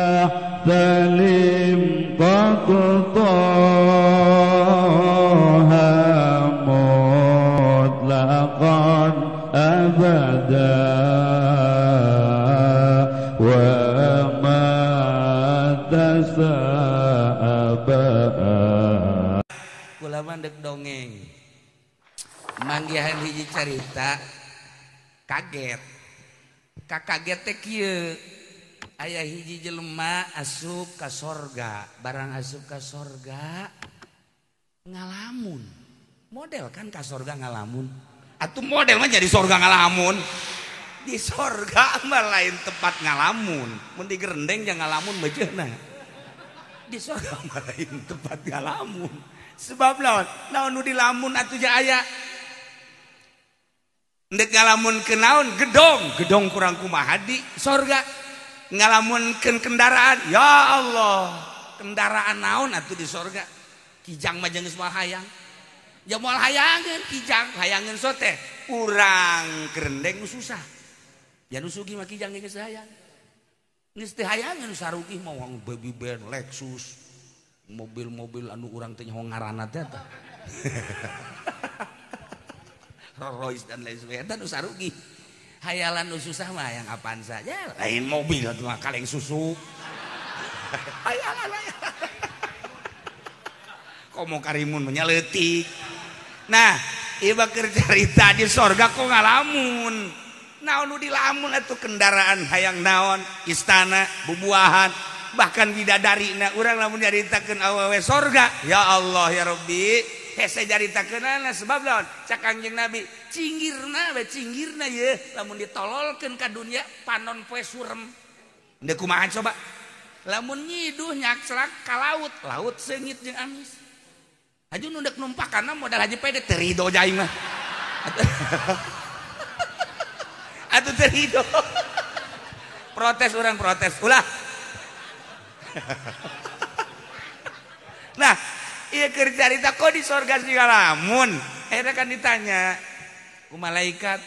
يحتلم قد طه مطلقا أبدا وما تساءل. Kula mah dek dongeng manggihan hiji carita kaget. Kaget teh kieu, aya hiji jelema asup ka sorga, barang asup ka sorga ngalamun. Model kan ka sorga ngalamun. Atuh model mah jadi sorga ngalamun. Di sorga mah lain tempat ngalamun. Mun digerendeng jangan ngalamun mejeuna. Di sorga mah lain tempat ngalamun. Sebab naon? Naon nu dilamun atuh ja aya. Ndek ngalamunkeun naon? Gedong, gedong kurang kumaha di sorga. Ngalamunkeun kendaraan, ya Allah, kendaraan naon atuh di sorga? Kijang mah jeung geus moal hayang. Ya moal hayangeun kijang, hayangeun sote. Urang kerendeng nu susah. Ya nu sugih mah kijang geus hayang. Geus teu hayangeun sarugih mah wang baby band, Lexus, mobil-mobil anu urang teh nyaho ngaranna teh eta. Rolls Royce dan lain sebagainya, nu sarugi. Hayalan nu susah mah yang apaan saja, lain mobil atuh mah kaleng susu. Hayalan komo karimun mah leutik. Nah, ieu mah keur carita di sorga kok ngalamun. Naon nu dilamun atuh kendaraan hayang naon, istana, bubuahan, bahkan bidadarina. Urang lamun nyaritakeun awewe sorga, ya Allah ya Rabbi. Hese caritakeunana sebab lawan cak Kangjeng Nabi cinggirna we cinggirna ye lamun ditololkeun ka dunya panon poe surem. Ndek kumaha coba? Lamun nyiduh nyakslak ka laut, laut seungit jeung amis. Haju nu ndek numpakana modal haji pede teu rido jaing mah. Atuh teu rido. Protes urang protes ulah. Nah, iya keur carita kok di sorga sih ngalamun. Akhirnya kan ditanya ku malaikat,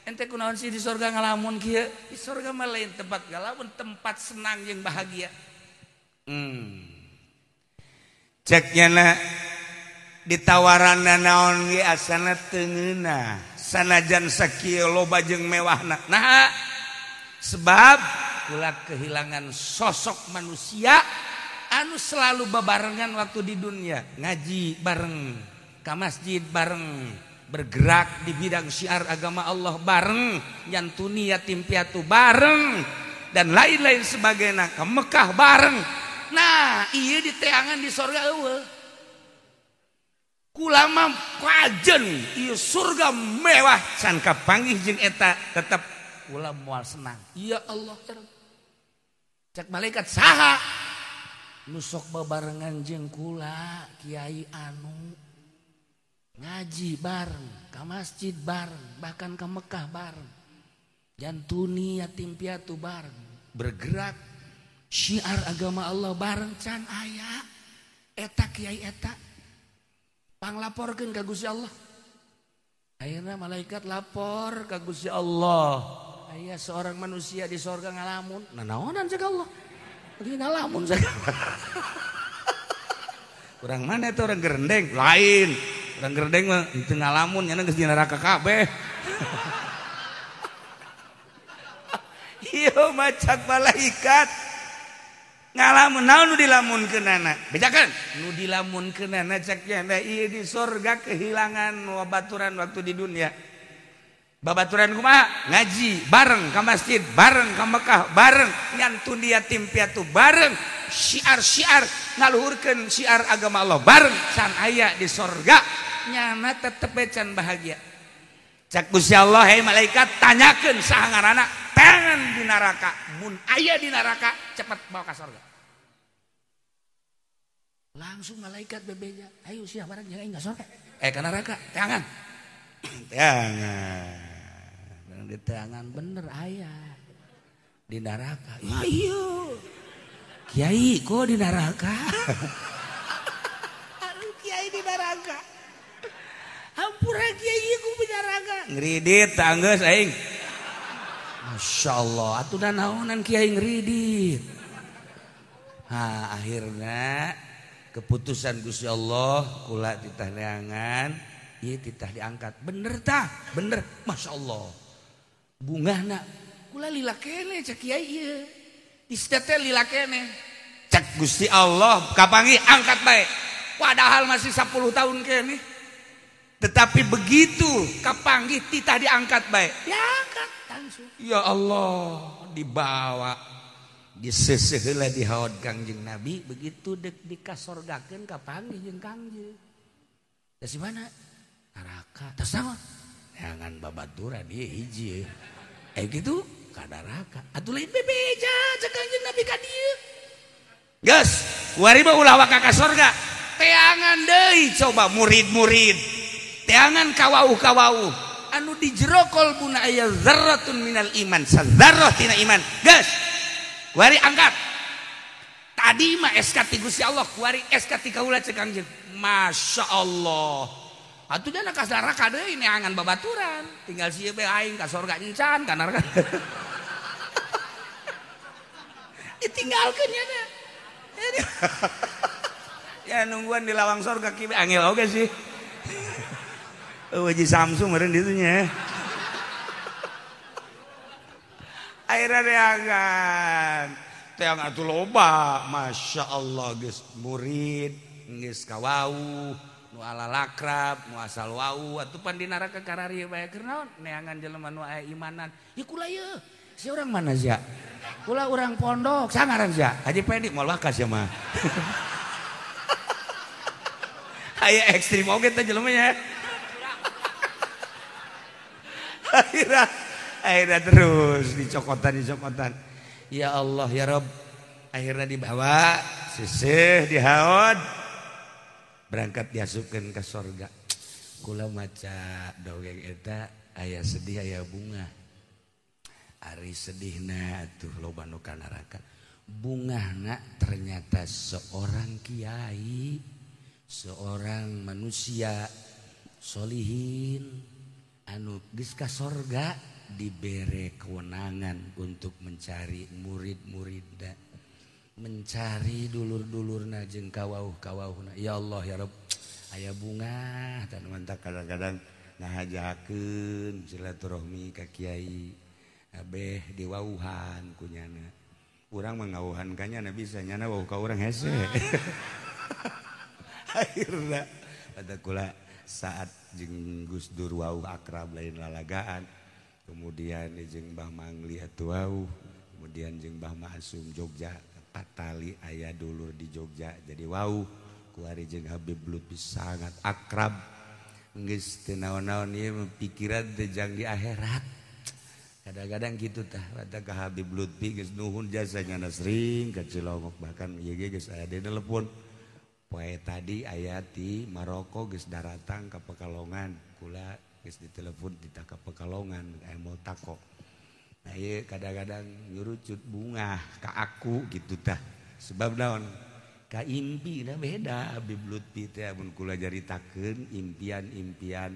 ente kunaon sih di sorga ngalamun kieu? Di sorga mah lain tempat ngalamun, tempat senang jeung bahagia. Ceknya na ditawaranna naon ge asana teu ngeunah, sanajan sakieu loba jeung mewahna. Nah, sebab kula kehilangan sosok manusia anu selalu bebarengan waktu di dunia, ngaji bareng, ka masjid bareng, bergerak di bidang syiar agama Allah bareng, nyantuni yatim piatu bareng, dan lain-lain sebagainya, ke Mekah bareng. Nah, iya diteangan di sorga eueuh. Kula mah kajen ieu surga mewah can kapanggih jeung eta tetep kula moal senang. Ya Allah, cek malaikat saha? Nusok bebarengan jeung kula kiai anu ngaji bareng, ka masjid bareng, bahkan ke Mekah bareng, jantuni yatim piatu bareng, bergerak syiar agama Allah bareng, can aya eta kiai eta panglaporkeun ka Gusti Allah. Akhirnya malaikat lapor ka Gusti Allah, aya seorang manusia di sorga ngalamun. Nah naonan cek Allah? Lagi ngalamun saya. Orang mana itu orang gerendeng? Lain. Orang gerendeng mah teu ngalamun nya geus di neraka kabeh. Ieu mah cak malaikat. Ngalamun naon nu dilamunkeunana? Bejakeun. Nu dilamunkeunana cak nya ieu di sorga kehilangan wabaturan waktu di dunia. Babaturan kumaha? Ngaji bareng, ka masjid bareng, ka Mekah bareng, nyantun yatim piatu bareng, syiar-syiar ngaluhurkeun syiar agama Allah bareng, can aya di sorga nyana tetep can bahagia. Cak Gusti Allah, hei malaikat, tanyakeun saha ngaranna tangan di neraka, mun aya di neraka cepet bawa ka sorga. Langsung malaikat bebeja, ayo sia bareng jeung aing ka sorga. Ka neraka, tangan. Tangan. Di tangan bener ayah di neraka. Ya iya kiai kok di neraka? Aduh kiai di neraka, hampura kiai ku di neraka. Ngridit tanggeus aing. Masya Allah atuh naonan kiai ngridit. Ha akhirna keputusan Gusti Allah kula titah neangan ieu titah diangkat. Bener tah? Bener. Masya Allah. Bungahna kula lila keneh cek kiai ieu. Isteu teh lila keneh. Cek Gusti Allah kapanggih angkat bae. Padahal masih 10 tahun keneh. Tetapi begitu kapanggih titah diangkat bae. Diangkat langsung. Ya Allah, dibawa diseseh heula di haod Kangjeng Nabi, begitu dek dikasorgakeun kapanggih jeung Kangjeng. Tas di mana? Neraka. Tas naon? Neangan babaturan ieu hiji. Gitu ka neraka. Atuh lain bebeja cek Kangjeng Nabi ka dieu. Geus, kuari mah ulah waka ka sorga. Teangan deui coba murid-murid. Teangan kawauh-kawauh anu di jero kolbuna aya zarratun minal iman, sazarrah tina iman. Geus, kuari angkat. Tadi mah SK ti Gusti Allah, kuari SK ti kaula cek Kangjeng. Masya Allah. Atuh dana ka neraka deui neangan babaturan. Tinggal sieu bae aing ka sorga encan ka neraka. Ditinggalkeun nya teh. Ya nungguan di lawang sorga kieu angel oge sih. Wajib Samsung meureun ditunya. Akhirnya neangan. Teang atuh loba, Masya Allah geus murid, geus kawauh, nu ala lakrab, nu asal wau, atuh pan di neraka kararieu bae keur naon? Neangan jelema nu aya imanan. Ieu kula ieu. Si urang mana sia? Kula urang pondok, sangaran sia. Haji Pendi moal wakas sia mah. Aya ekstrim oge teh jelema nya. Akhirnya terus dicokotan. Ya Allah ya Rob. Akhirnya dibawa sisih dihaod berangkat diasupkeun ke sorga. Kula maca dongeng eta aya sedih aya bunga. Ari sedihna atuh loba nu ka neraka. Bungahna ternyata seorang kiai, seorang manusia solihin anu geus ka sorga dibere kewenangan untuk mencari murid-muridna, mencari dulur-dulurna jeung kawauh-kawauhna. Ya Allah ya Rabb, aya bunga tan mantak kadang-kadang ngahajakeun silaturahmi ka kiai abeh diwauhan kunyana. Urang mah ngawuhan ka nyana bisa nyana wauh ka urang hese. Akhirna pada kula saat jeung Gus Dur wauh akrab lain lalagaan. Kemudian jeung Mbah Mangli atuh wauh, kemudian jeung Mbah Ma'asum Jogja, patali aya dulur di Jogja jadi wauh. Kuari jeung Habib Lutfi sangat akrab. Geus teu naon-naon ieu pikiran teh jang di akhirat. Kadang-kadang kitu tah, kata ka Habib Lutfi geus nuhun jasanya sering ka Cilongok, bahkan ieu ge geus aya di telepon. Poe tadi aya ti Maroko geus daratang ka Pekalongan, kula geus ditelepon ditah ka Pekalongan aya multako. Nah ieu kadang-kadang nyurucut bunga ka aku gitu tah. Sebab naon? Ka impi na beda Habib Lutfi teh mun kula jaritakeun impian-impian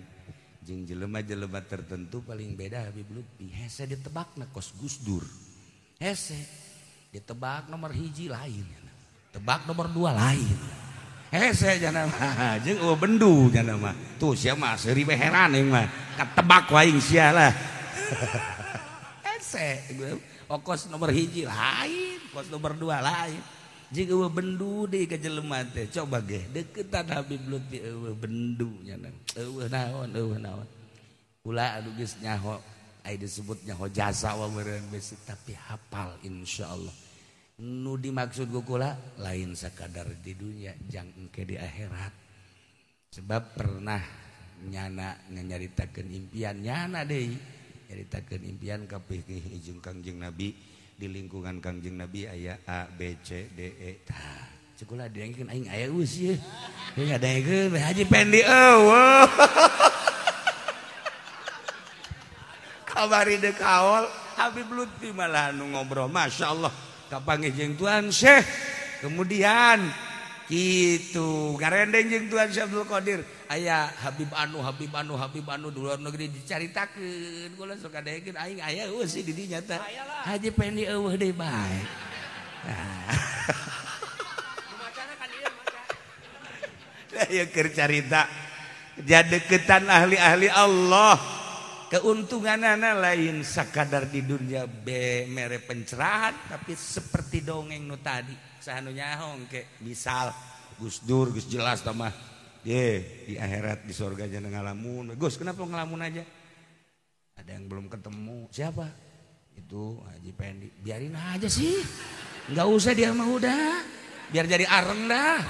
jeung jelema-jelema tertentu paling beda Habib Lutfi. Hese ditebakna kos Gus Dur. Hese ditebak nomor hiji lain, tebak nomor 2 lain. Hese jana mah jeung eueuh bendu jana mah. Tuh sia mah seuri we heran aing mah. Katebak wae sia lah. Hese okos nomor hiji lain, kos nomor 2 lain. Jeung eueuh bendu deui ka jelema teh. Coba ge deukeutan Habib Lutfi eueuh bendu nya. Eueuh naon, eueuh naon. Kula anu geus nyaho, ai disebut nyaho jasa wa meureun besi tapi hafal insyaallah. Nu dimaksud ku kula lain sakadar di dunia jang engke di akhirat. Sebab pernah nyana nyaritakeun impian nyana deui, nyaritakeun impian ka pihih jeung Kangjeng Nabi. Di lingkungan Kangjeng Nabi aya A B C D E. Tah, cek kula diengkeun aing aya geus ieu. Ieu ngadengkeun Haji Pendi eueuh. Kabari deuk haol Habib Lutfi malah nu ngobrol. Masya Allah kapanggih jeung Tuan Syekh. Kemudian kitu ngarendeng jeung Tuan Syekh Abdul Qadir. Aya Habib Anu Habib Anu Habib Anu di luar negeri dicaritakeun kula sok kadegeun aing aya eueuh sih di dinya teh. Haji Pendi eueuh deui bae. Nah. Macana kan ieu maca. Lah ieu keur carita jadeketan ahli-ahli Allah. Keuntunganana lain sakadar di dunia be mere pencerahan tapi seperti dongeng nu tadi saha nu nyaho engke misal Gus Dur geus jelas tah mah ye di akhirat di surga jangan ngalamun. Gus kenapa ngalamun aja? Ada yang belum ketemu. Siapa? Itu Haji Pendi. Biarin aja sih. Enggak usah dia mah udah. Biar jadi areng dah.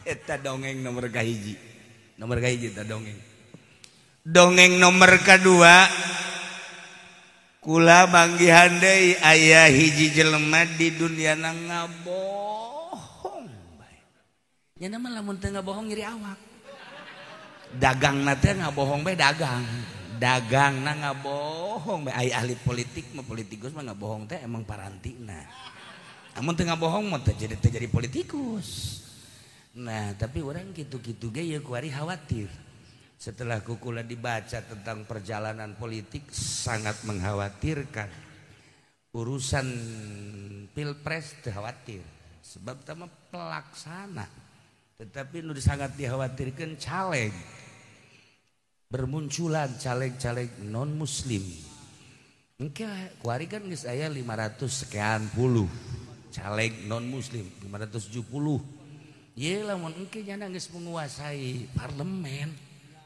Eta dongeng nomor kahiji. Nomor kahiji eta dongeng. Dongeng nomor kedua kula manggihan deui aya hiji jelema di dunia na ngabohong bae. Nya mah lamun teu ngabohong nyeri awak. Dagangna teh ngabohong bae dagang. Dagangna ngabohong bae aya ahli politik mah politikus mah ngabohong teh emang parantina. Amun teu ngabohong mah teu jadi politikus. Nah, tapi orang gitu-gitu ge ya kuari khawatir. Setelah kukula dibaca tentang perjalanan politik sangat mengkhawatirkan. Urusan pilpres khawatir sebab tama pelaksana. Tetapi nu sangat dikhawatirkan caleg. Bermunculan caleg-caleg non muslim. Engke kuari kan geus aya 500 sekian puluh caleg non muslim, 570. Ye lamun engke nyana geus menguasai parlemen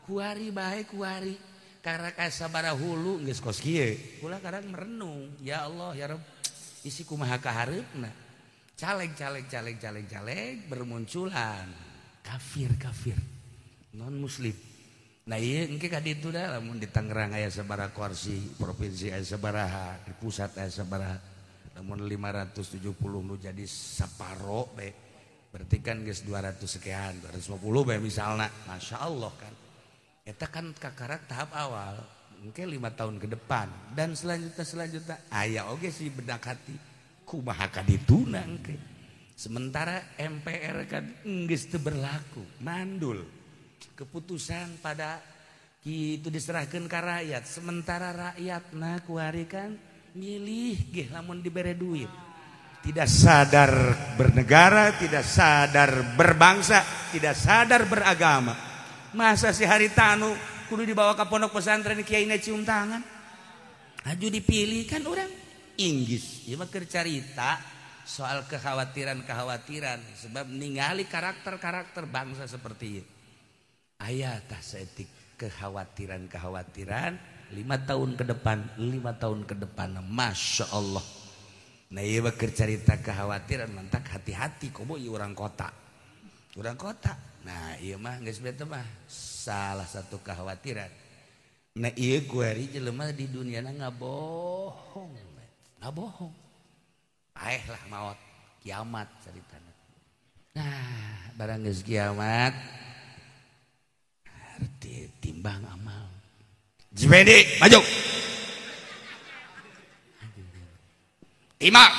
kuari bae kuari karak sabaraha hulu geus kos kieu kula kadang merenung ya Allah ya Rabb isi kumaha kahareupna caleg caleg caleg caleg caleg bermunculan kafir kafir non muslim. Nah ieu engke ka ditu da lamun di Tangerang aya sabaraha kursi provinsi aya sabaraha di pusat aya sabaraha lamun 570 nu jadi saparo bae berarti kan geus 200 sekian 250 bae misalna Masya Allah kan eta kan kakarak tahap awal mungkin 5 tahun ke depan dan selanjutnya aya oge sih bedak hati kumaha ka dituna engke sementara MPR kan geus teu berlaku mandul keputusan pada kitu diserahkeun ka rakyat sementara rakyatna kuari kan milih ge lamun dibere duit. Tidak sadar bernegara, tidak sadar berbangsa, tidak sadar beragama. Masa si Haritanu kudu dibawa ke pondok pesantren kiai cium tangan? Aju dipilih kan orang Inggris. Ieu mah keur carita soal kekhawatiran-kekhawatiran sebab ningali karakter-karakter bangsa seperti ieu. Aya tah saeutik kekhawatiran-kekhawatiran 5 tahun ke depan, 5 tahun ke depan. Masya Allah. Nah ieu mah keur carita kekhawatiran mantak hati-hati komo ieu urang kota. Urang kota. Nah ieu mah geus beta mah salah satu kekhawatiran. Nah ieu kuari jelema di duniana ngabohong. Ngabohong. Paeh lah maot kiamat caritana. Nah, barang geus kiamat arti timbang amal. Jibedi maju. Timbang.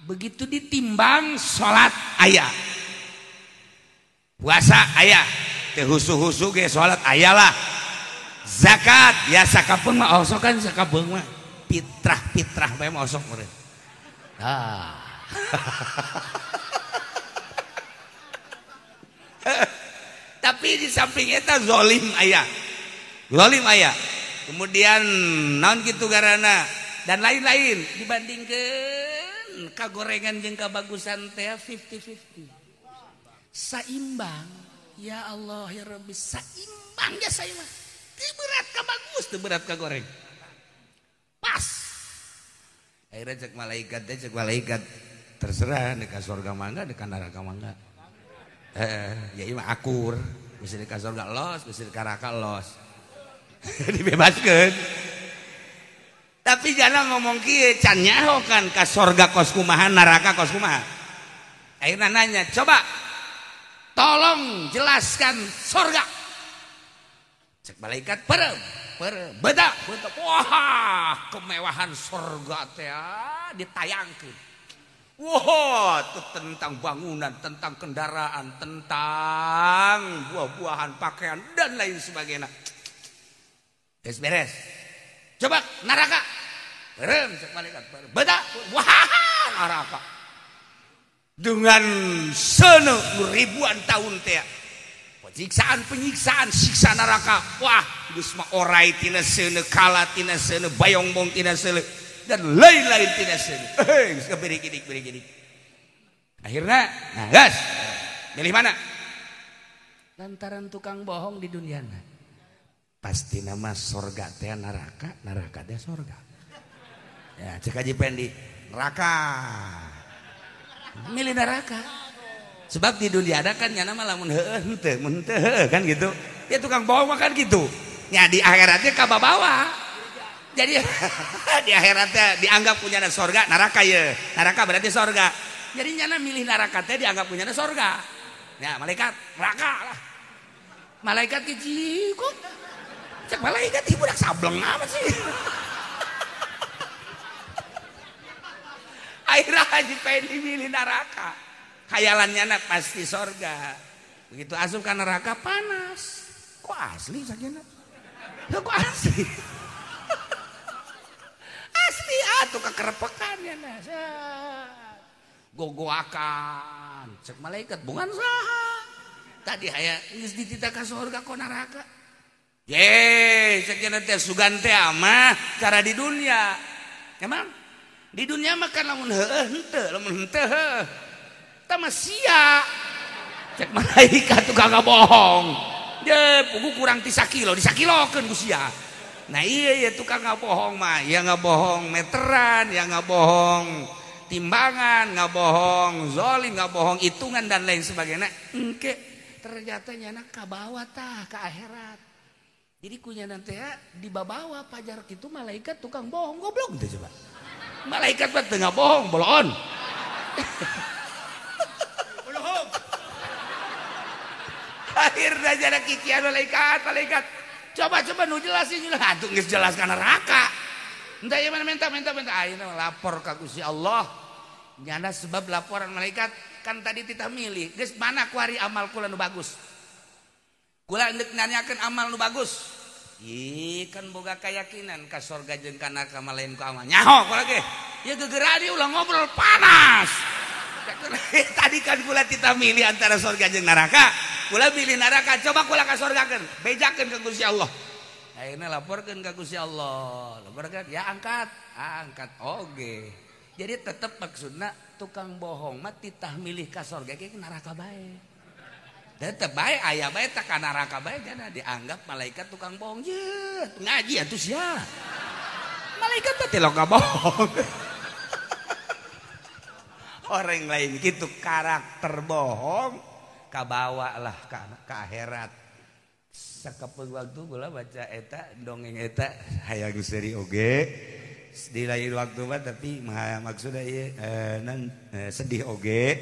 Begitu ditimbang salat aya. Puasa aya. Teu husu-husu ge salat aya lah. Zakat ya sakapeung mah osok kan sakapeung mah. Pitrah-pitrah bae mah osok meureun. Ah. Tapi di samping eta zalim aya. Zalim aya. Kemudian naon kitu garana dan lain-lain dibandingkan kagorengan jeung kabagusan teh 50-50. Saimbang ya Allah ya Rabbi saimbang ya saimbang. Teu berat ka bagus, teu berat ka goreng. Pas. Akhirnya cek malaikat teh cek malaikat terserah di ka surga mangga di ka neraka mangga. Ya ieu mah akur, bisa di ka surga los, bisa di ka neraka los. Dibebaskeun. Tapi jangan ngomong kieu can nyaho kan ka sorga kos kumaha neraka kos kumaha. Akhirnya nanya, coba tolong jelaskan sorga. Cek malaikat perem, perem, beda, beda. Wah, kemewahan sorga teh ditayangkeun. Wah, itu tentang bangunan, tentang kendaraan, tentang buah-buahan, pakaian dan lain sebagainya. Beres-beres. Coba neraka. Berem cek malaikat. Beda. Wah, neraka. Dengan sene ribuan tahun teh. Penyiksaan, penyiksaan, siksa neraka. Wah, geus mah orai tina seuneu, kala tina seuneu, bayongbong tina seuneu, dan lain-lain tina seuneu. Heuh, geus beri-beri. Akhirna, nah gas. Milih mana? Lantaran tukang bohong di dunia. Pasti nama sorga teh neraka, neraka teh sorga. Ya, cek Haji Pendi, neraka. Milih neraka. Sebab di dunia ada kan nyana mah lamun heueuh henteu, mun henteu heueuh kan gitu. Ya tukang bohong mah kan gitu. Nya di akhiratnya kababawa. Jadi di akhiratnya dianggap punya sorga, neraka ye. Neraka berarti sorga. Jadi nyana milih neraka teh dianggap punya sorga. Ya malaikat neraka lah. Malaikat kecil kok. Cek malaikat ibu budak sableng amat sih. Akhirnya Haji Pendi milih neraka. Khayalannya nak pasti sorga. Begitu asup ke neraka panas. Kok asli sakina? Kok asli? Asli atuh kekerepekan ya nah. Gogoakan. Cek malaikat bungan saha. Tadi aya geus dititah ka sorga kok neraka. Ye, cek nya teh sugan teh mah cara di dunia. Emang di dunia mah kan lamun heueuh henteu, lamun henteu heueuh. Tah mah sia. Cek malaikat tukang bohong. Ye, pugu kurang ti sakilo, disakilokeun ku sia. Nah iya ya tukang bohong mah, ya nggak bohong meteran, ya nggak bohong timbangan, nggak bohong zolim, nggak bohong hitungan dan lain sebagainya. Engke ternyata nyana kabawa tah ke akhirat. Jadi kunya nanti ya dibawa pajar itu malaikat tukang bohong goblok gitu coba. Malaikat mah teu bohong, bolon. Bohong. Akhirnya jadi kikian malaikat, malaikat. Coba-coba nu jelasin lah, atuh geus jelas ka neraka. Entah ieu mana minta. Ayeuna lapor ka Gusti Allah. Nyana sebab laporan malaikat kan tadi titah milih. Geus mana kuari amal kula nu bagus? Kula endek nanyakeun amal nu bagus. Ih, kan boga keyakinan ka sorga jeung ka neraka mah lain ku amal. Nyaho kula ge. Ya gegeura di ulah ngobrol panas. Tadi kan kula titah milih antara sorga jeung neraka. Kula milih neraka, coba kula ka sorgakeun, bejakeun ka Gusti Allah. Akhirnya laporkeun ka Gusti Allah. Laporkeun, ya angkat, angkat oge. Jadi tetep maksudna tukang bohong mah titah milih ka sorga ge neraka bae. Tetep bae aya bae tak ka neraka bae jana dianggap malaikat tukang bohong. Ye, ngaji atuh sia. Malaikat teh tilok bohong. Orang lain gitu karakter bohong kabawa lah ke akhirat. Sakapeung waktu kula baca eta dongeng eta hayang seuri oge di lain waktu mah tapi maksudna ieu sedih oge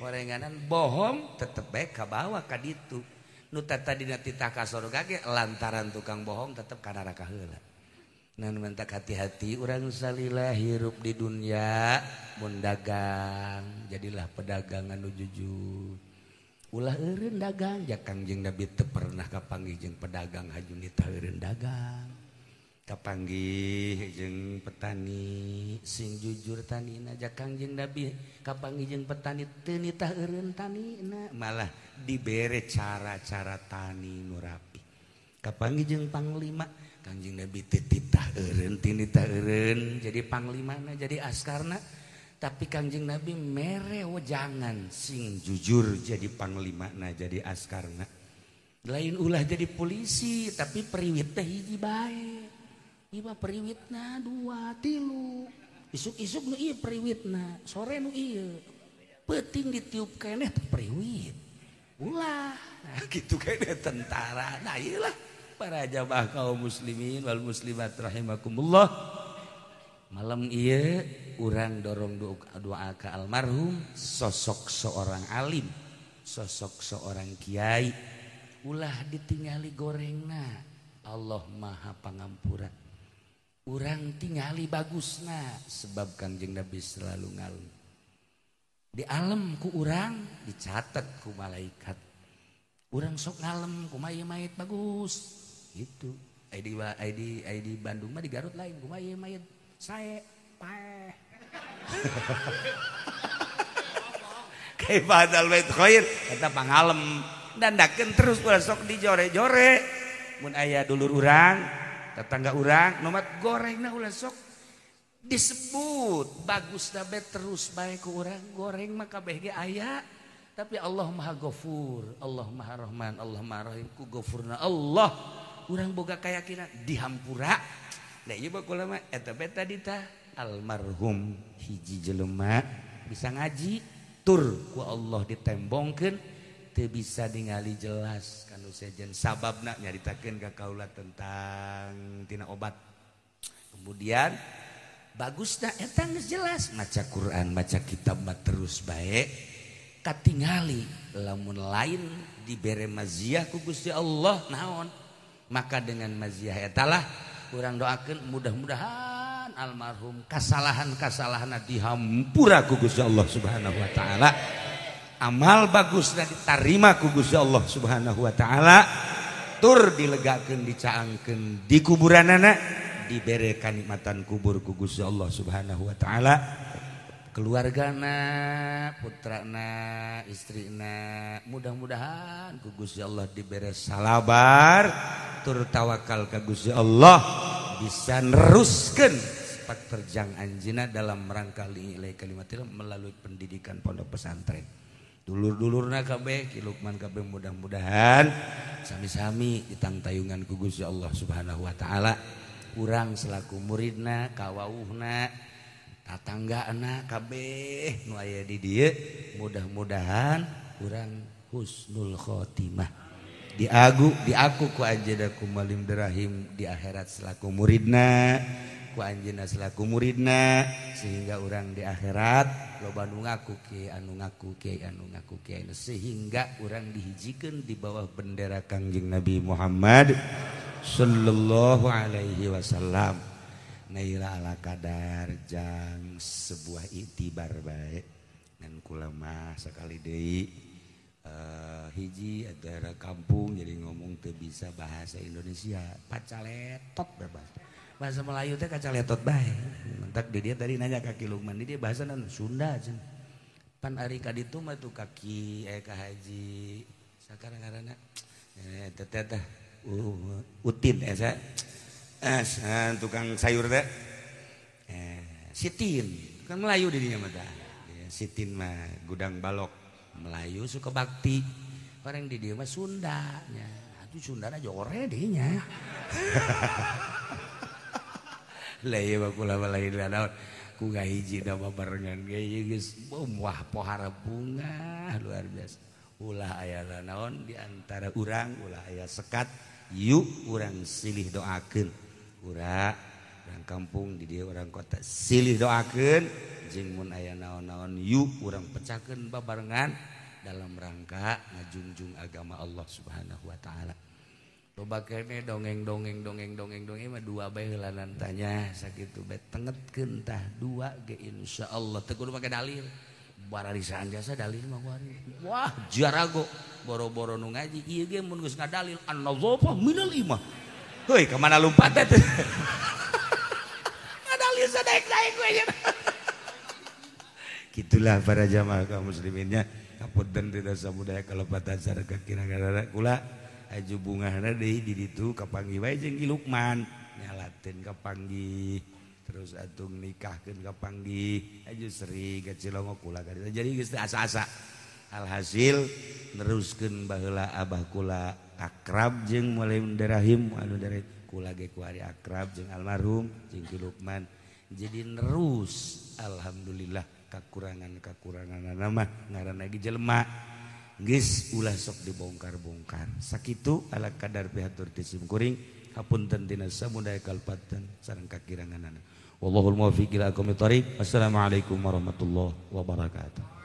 orenganan bohong tetep bae kabawa ka ditu. Nu tadina titah ka sorga ge lantaran tukang bohong tetep ka neraka heula. Nan mentak hati-hati urang salila hirup di dunia mun dagang jadilah pedagang anu jujur. Ulah eureun dagang ja Kangjeng Nabi teu pernah kapanggih jeung pedagang haju nitah eureun dagang. Kapanggih jeung petani sing jujur tanina ja Kangjeng Nabi kapanggih jeung petani teu nitah eureun tanina malah dibere cara-cara tani nu rapi. Kapanggih jeung panglima Kangjeng Nabi teu titah eureun teu nitah eureun jadi panglimana jadi askarna. Tapi Kangjeng Nabi mere wejangan sing jujur jadi panglimana jadi askarna. Lain ulah jadi polisi tapi periwit teh hiji bae. Ieu mah periwitna 2 3. Isuk-isuk nu ieu periwitna, sore nu ieu. Peuting ditiup keneh teh periwit. Ulah. Nah kitu keneh tentara. Nah ieu lah para jamaah kaum muslimin wal muslimat rahimakumullah. Malam iya urang dorong doa ke almarhum sosok seorang alim, sosok seorang kiai. Ulah ditingali gorengna, Allah Maha Pangampura. Urang tingali bagusna sebab Kangjeng Nabi selalu ngalung. Di alam ku urang dicatat ku malaikat. Urang sok ngalem kumaha ieu mayit bagus. Gitu. Ai di Bandung mah di Garut lain kumaha ieu mayit sae paeh. Kaifa hadzal bait khair eta pangalem dandakeun terus ulah sok dijore-jore. Mun aya dulur urang, tetangga urang nomat gorengna ulah sok disebut bagus dabe terus bae ku urang goreng mah kabeh ge aya tapi Allah Maha Ghafur, Allah Maha Rahman, Allah Maha Rahim ku ghafurna Allah urang boga keyakinan dihampura. Da ieu mah kula mah eta bae tadi tah almarhum hiji jelema bisa ngaji tur ku Allah ditembongkeun teu bisa ningali jelas kanu sejen sababna nyaritakeun ka kaula tentang tina obat. Kemudian bagusna eta geus jelas maca Quran maca kitab mah terus bae katingali lamun lain dibere maziah ku Gusti Allah naon maka dengan maziah eta lah urang doakeun mudah-mudahan almarhum kasalahan-kasalahanna dihampura ku Gusti Allah Subhanahu wa taala, amal bagusna ditarima ku Gusti Allah Subhanahu wa taala, tur dilegakeun dicaangkeun di kuburanana dibere kanikmatan kubur ku Gusti Allah Subhanahu wa taala, keluargana, putrana, istrina mudah-mudahan ku Gusti Allah dibere salabar tur tawakal ka Gusti Allah bisa neruskeun sepak terjang anjeunna dalam rangka li'ilai kalimatil melalui pendidikan pondok pesantren. Dulur-dulurna kabeh Ki Lukman kabeh mudah-mudahan sami-sami ditangtayungan ku Gusti Allah Subhanahu wa taala. Urang selaku muridna, kawauhna, tatanggana kabeh nu aya di dieu mudah-mudahan urang husnul khotimah. Diagu diaku ku anjeunna ku Malim Derahim di akhirat selaku muridna, ku anjeunna selaku muridna sehingga urang di akhirat loba nu ngaku kiai anu ngaku kiai anu ngaku kiai sehingga urang dihijikeun di bawah bendera Kangjeng Nabi Muhammad sallallahu alaihi wasallam. Naila ala kadar jang sebuah iktibar bae ngan kula mah sakali deui hiji daerah kampung jadi ngomong teu bisa bahasa Indonesia pacaletot bebas bahasa Melayu teh kacaletot bae mentak di dia tadi nanya ka Ki Lukman di dia bahasa naon Sunda cenah pan ari ka ditu mah tuh kaki ka haji sakarang ngaranna teh teh Utin esa tukang sayur teh Sitin kan Melayu di dinya mah tah Sitin mah gudang balok Melayu suka bakti orang di dieu mah Sunda nya atuh Sundana jore dinya lah ieu mah kula mah lain naon ku ngahiji da babarengan ge ieu geus wah pohara bunga luar biasa ulah aya naon di antara urang ulah aya sekat yuk urang silih doakeun urang kampung di dieu urang kota silih doakeun jeung mun aya naon-naon yuk urang pecahkeun babarengan dalam rangka ngajungjung agama Allah Subhanahu wa taala. Loba kene dongeng-dongeng dongeng-dongeng dongeng mah dua bae heulanan tanya sakitu bae tengetkeun tah dua ge insyaallah teu kudu make dalil. Bararisan jasa dalil mah kuari. Wah, jarago boro-boro nu ngaji ieu ge mun geus ngadalil an-nazafah minal iman. Heuy, ka mana lumpat teh? Ngadalil sadaek-daek we nya. Gitulah para jamaah kaum musliminnya. Kapunten tidak samudaya kalepatan sareng kakira-kira kula aju bungahna deui di ditu kapanggih wae jeung Ki Lukman nyalateun kapanggih terus atung nikahkeun kapanggih aju seri ka Cilongok kula ka ditu jadi geus teu asa-asa alhasil neruskeun baheula abah kula akrab jeung Malim Derahim anu dari kula ge kuari akrab jeung almarhum jeung Ki Lukman jadi nerus alhamdulillah kakurangan-kakurangan mah ngaranna ge jelema geus ulah sok dibongkar-bongkar sakitu ala kadar pihatur ti simkuring hapunten tina samudaya kalpatan sareng kakiranganana wallahul muwaffiq ila aqwamit thoriq. Wassalamualaikum warahmatullahi wabarakatuh.